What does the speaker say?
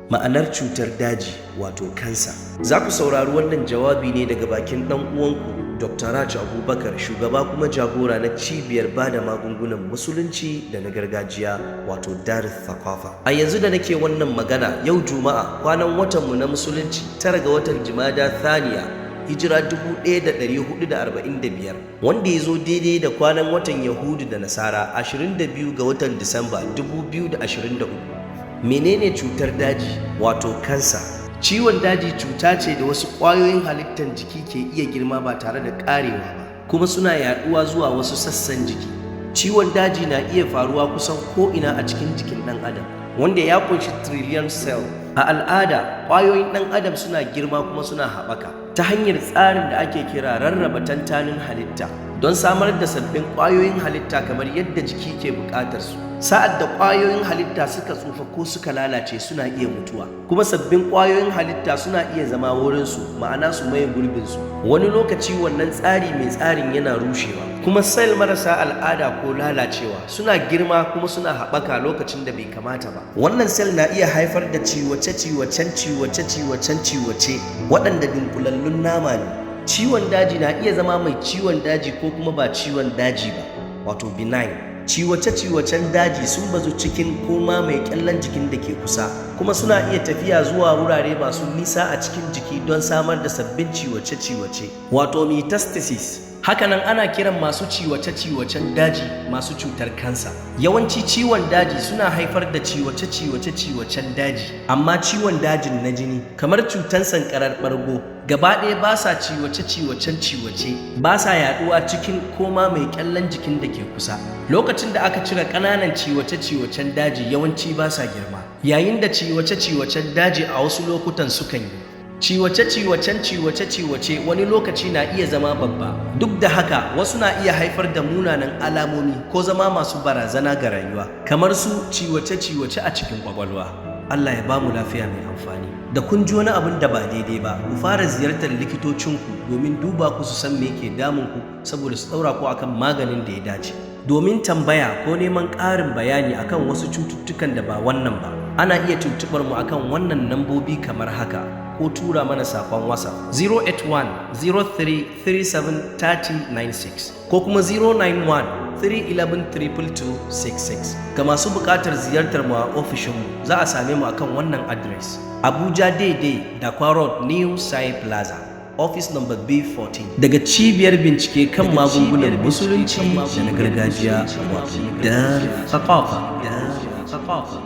Ma'anar cutar daji, wato kansa. Za ku saurari wannan jawabi ne daga bakin ɗan uwanku Dr. Raj Abubakar, shugaba kuma jagora na cibiyar bada magungunan musulunci da na gargajiya, wato Darul Thaqafa. A yanzu da nake wannan magana, yau Juma'a, kwanan watanmu na musulunci 9 ga watan Jumada Thaniya, hijira 1445, wanda ya zo daidai da kwanan watan Yahudu da Nasara 22 ga watan Disamba 2023. Menene cutar daji, wato kansa? Ciwon daji cuta ce da wasu ƙwayoyin halittar jiki ke iya girma ba tare da ƙarewa ba, kuma suna yaɗuwa zuwa wasu sassan jiki. Ciwon daji na iya faruwa kusan ko'ina a cikin jikin ɗan adam, wanda ya kunshi trillion cell. A al'ada, ƙwayoyin ɗan adam suna girma kuma suna haɓaka ta hanyar tsarin da ake kira rarraba tantanin halitta don samar da sabbin ƙwayoyin halitta kamar yadda jiki ke buƙatar su. Sa'ad da ƙwayoyin halitta suka tsufa ko suka lalace, suna iya mutuwa, kuma sabbin ƙwayoyin halitta suna iya zama wurinsu, ma'ana su maye gurbinsu. Wani lokaci wannan tsari mai tsarin yana rushewa, kuma cell marasa al'ada ko lalacewa suna girma kuma suna haɓaka lokacin da bai kamata ba. Wannan cell na iya haifar da ciwace-ciwacen ciwace-ciwacen ciwace waɗanda dunkulallun nama ne. Ciwon daji na iya zama mai ciwon daji ko kuma ba ciwon daji ba, wato benign. Ciwace-ciwacen daji sun bazu cikin koma mai kyallen jikin da ke kusa, kuma suna iya tafiya zuwa wurare masu nisa a cikin jiki don samar da sabbin ciwace-ciwace, wato metastasis. Hakanan ana kiran masu ciwace-ciwacen daji masu cutar kansa. Yawanci ciwon daji suna haifar da ciwace-ciwace-ciwacen daji, amma ciwon dajin na jini, kamar cutar sankarar ɓargo, gaba ɗaya ba sa ciwace-ciwacen ciwace, ba sa yaduwa cikin koma mai kyallen jikin da ke kusa. Lokacin da aka cire ƙananan ciwace-ciwacen daji, yawanci ba sa girma, yayin da ciwace-ciwacen daji a wasu lokutan sukan yi. Ciwace-ciwacen ciwace-ciwace wani lokaci na iya zama babba. Duk da haka, wasu na iya haifar da munanan alamomi ko zama masu barazana ga rayuwa, kamar su ciwace-ciwace a cikin kwakwalwa. Allah ya bamu lafiya mai amfani. Da kun ji wani abin da ba daidai ba, ku fara ziyartar likitocinku domin duba ku su san me yake damun ku, saboda su ɗaura ku akan maganin da ya dace. Domin tambaya ko neman ƙarin bayani akan wasu cututtukan da ba wannan ba, ana iya tuntuɓar mu akan wannan nambobi kamar haka, ko tura mana saƙon WhatsApp 081 03 37 3096 ko kuma 091 311 22266. Ga masu buƙatar ziyartar mu a ofishinmu, za a same mu akan wannan address: Abuja, Daidai Dakwa Road, New Sai Plaza, office number B14. Daga cibiyar bincike kan magungunan musulunci da na gargajiya, wato Dar Thaqafa. Dar Thaqafa.